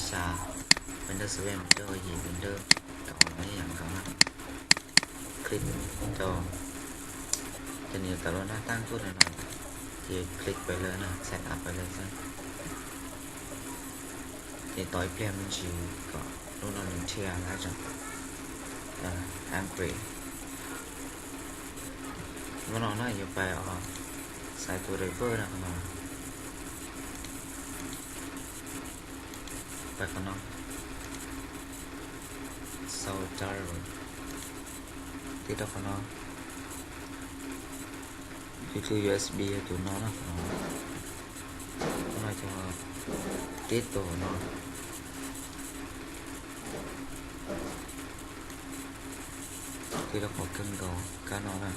xya, Windows seven mus txog yim, Windows kaum los ib yam nkaus na. Click rau, ces nws yuav tawm lub nab tag tuaj li no, ces click pem lawm na, set up pem lawm xwb. Ces tos ib pliag me ntsis kom lub no nws thiaj laib tseem upgrade. Lub no na yuav pais xaiv tus driver na qhov no. Pais qhov no, sau driver, tib rau qhov no. Yus tus U S B yog tus no na, qhov no, qhov no cov tib tus no, tib rau qhov kawg nkaus kab no na.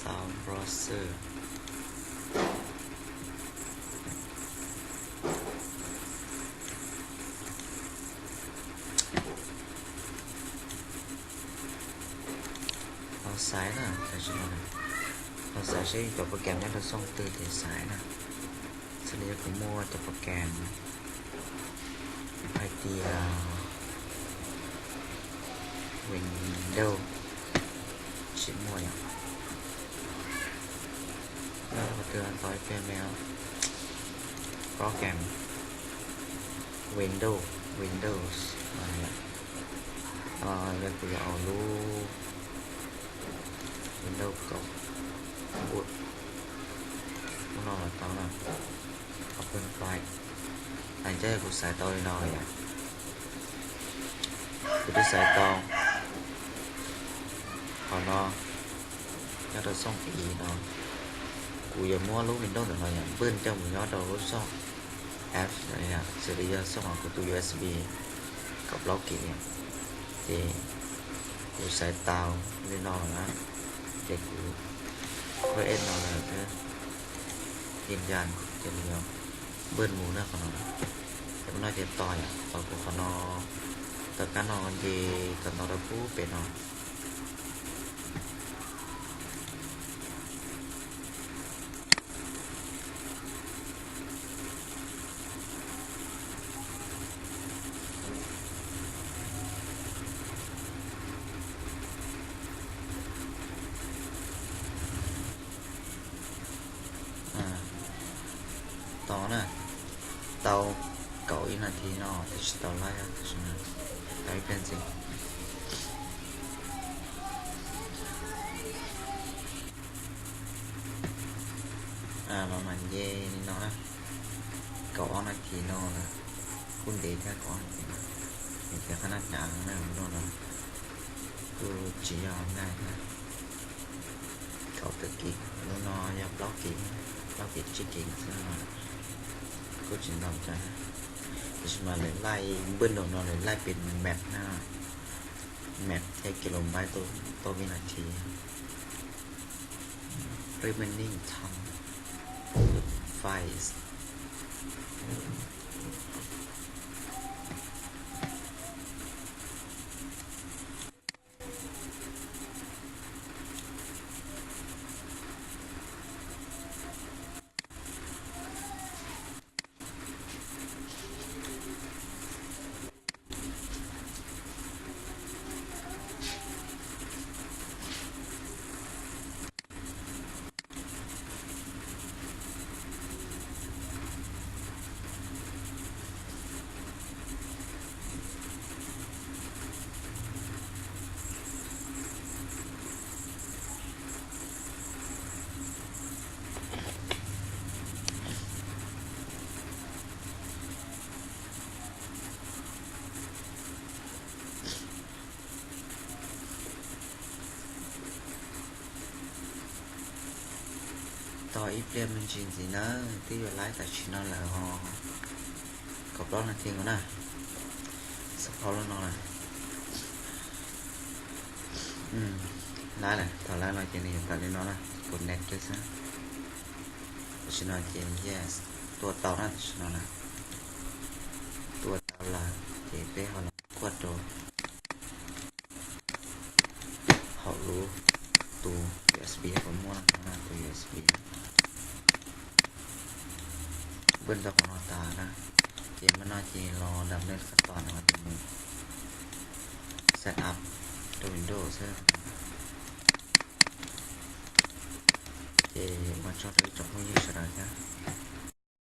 Sau browser. Los xaiv na, los xaiv seb cov program nyob rau xyoo twg ces xaiv na. Xws li yog kuv muaj cov program hais tias Windows, tsis muaj yom. Nyob rau qhov twg tau ib pliag me, program Windows, Windows, yog kuv yuav ua lub Windows kaum, lub no los tau na. Open file. Ntawm no kuv xaiv tau li no yom. Kuv twb xaiv tau qhov no, nyob rau xyoo ib no. Kuv yuav muab lub Windows ntawm no yom npwj coj mus nyob rau lub xyoo F, xws li yog xyoo uas kuv tus U S B kaum plaub kis, ces kuv xaiv tau li no lawm na, ces kuv create no lawm xwb, yeej yaj ces nws yuav npwj mus na qhov no. Ces ua no ces tos yom, tos kuv qhov no, tos kab no nce kom ntau rau pub pem no. Tos na, tau kaum ib nas this no tab sis tsis tau laib, tab sis tau ib pliag ntxiv. Los mas nce li no na, kaum ob nas this no lawm, kuj ntev thiab kaum ob nas this no, nws tias qhov no hnyav na, no no kuj tsis yog nqaij thiab. Kaum tawm kis, lub no yog plaub kis, plaub kis tsib kis xwb no, kuj tsis ntau cas. Tab sis mas lawv laij npwj nraum no lawv laij pem map na, map thiab kilobyte tau vib nas this. Remaining time, five. Tos ib pliag me ntsis ntxiv nawb, twb yuav laib tam sim no lawm ho. Kaum plaub nas this nkaus na. Xav pom lub no lawm. Laib lawm, thaum laib no ces nws yuav tawm li no na, kuv nets kiag xwb. Tam sim no ces yes, tua tau na, tam sim no na. Tua tau lawm ces peb ho los kuaj rau hauv lub tus U S B puas muaj no, tus U S B. Npaj tau qhov no tas na, ces npaj no ces los dam nej qab tos no ces mus set up rau Windows xwb. Ces ua tsaug rau ib tsoom phooj ywg sawv daws thiab.